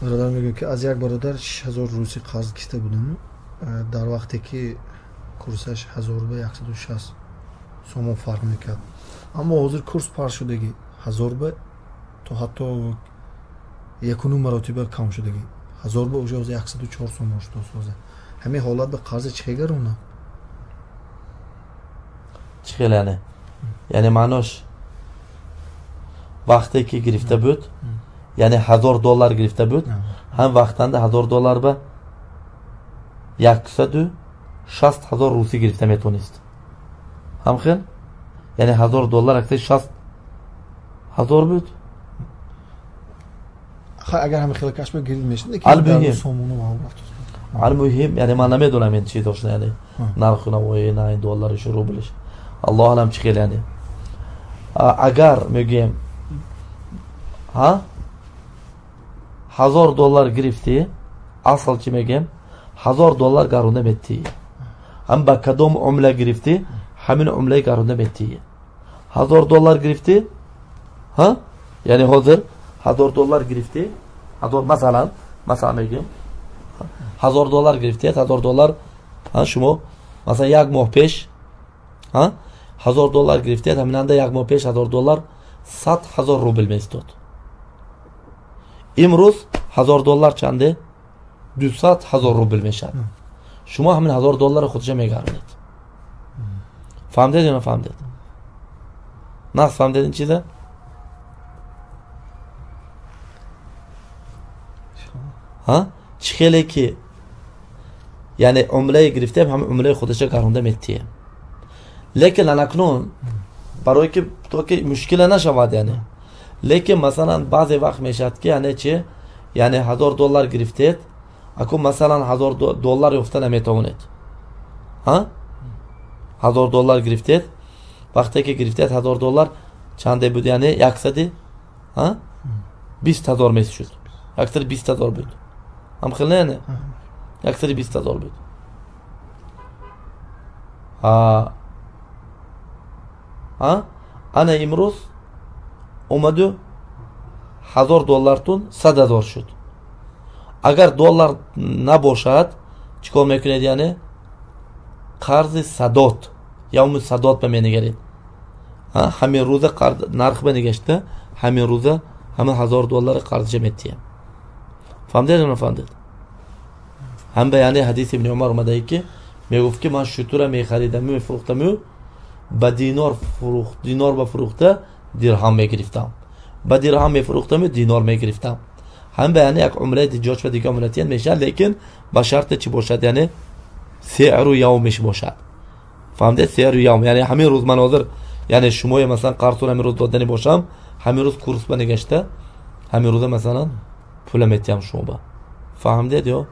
Бародар мегӯяд, ки аз як бародар 6000 русӣ қарз гирифта будам, дар вақте ки курсаш 1000 ба 160 сомон фарқ мекард, аммо ҳозир курс пар шудагӣ, 1000 ба то ҳатто 1.5 маротиба кам шудагӣ, 1000 ба уже 104 сомон шудааст. Ҳозир ҳамин ҳолат ба қарзи чӣ хел гарона? Чӣ хел яъне? Яъне маънош вақте ки гирифта буд, яъне $1000 гирифта буд, ҳам вақтанда $1000 ба 160 000 русӣ гирифта метавонист. Ҳам хел? Яъне $1000 160 000 буд? Агар ҳамин хел кашба гирифт мешуд, Алмуҳим, яъне ман намедонам ин чи дошт, яъне нарху навои на ин доллариш, рублиш, Аллоҳ алам чӣ хел. Яъне агар мегӯем, ҳа, $1000 гирифтӣ, асл чӣ мегӯем, $1000 гаронда метӣ, ҳам ба кадом умла гирифтӣ, ҳамин умлаи гаронда метӣ. $1000 гирифтӣ, ҳа, яъне ҳозир $1000 гирифтӣ, масалан мегӯем, $1000 гирифтед, $1000, ҳа, шумо масалан як моҳ пеш, ҳа, $1000 гирифтед, ҳаминанда як моҳ пеш $1000 100 000 рубл меистод. Имрӯз $1000 чанде? 200 000 рубл мешавад. Шумо ҳамин $1000 худша мегаронед. Фаҳмдед ё нафаҳмдед? Нақс фаҳмдед ин чиза? Ҳа? Чӣ хеле ки яъне умлае гирифтем, ҳамин умлаи худша гаронда метиҳем. Лекин анакнун барое ки то ки мушкила нашавад, яъне лекин масалан баъзе вақт мешавад ки яъне чи, яъне $1000 гирифтед, аку масалан $1000 ёфта наметавонед. Ҳа? $1000 гирифтед, вақте ки гирифтед $1000 чанде буд, яъне яксади, ҳа, 20 000 мешуд. 120 000 буд. Ҳам хел не, яъне? 120 000 буд. Ҳа, ана имрӯз омаду $1000 100 000 шуд. Агар доллар набошад, чӣ кор мекунед? Яъне қарзи садот, явми садот ба менигаред. Ҳамин рӯза нарх ба нигашта, ҳамин рӯза ҳамин $1000 қарзша метиҳем. Фаҳмдед ё нафаҳмдед? Ҳам ба яъне ҳадиси Ибни Умар омадае ки мегуфт ки ман шутура мехаридаму мефурӯхтаму ба динор фурӯхт, динор ба фурӯхта дирҳам мегирифтам, ба дирҳам мефурӯхтаму динор мегирифтам. Ҳам ба яъне як умраи диҷоч ва дигар умратиян мешавад, лекин ба шарте чӣ бошад? Яъне сеъру явмиш бошад. Фаҳмдед? Сеъру явм, яъне ҳамин рӯз ман ҳозир, яъне шумоя масалан қарзтон ҳамин рӯз додани бошам, ҳамин рӯз курс ба нигашта, ҳамин рӯза масалан пула метиҳам шумо ба. Фаҳмдед ё?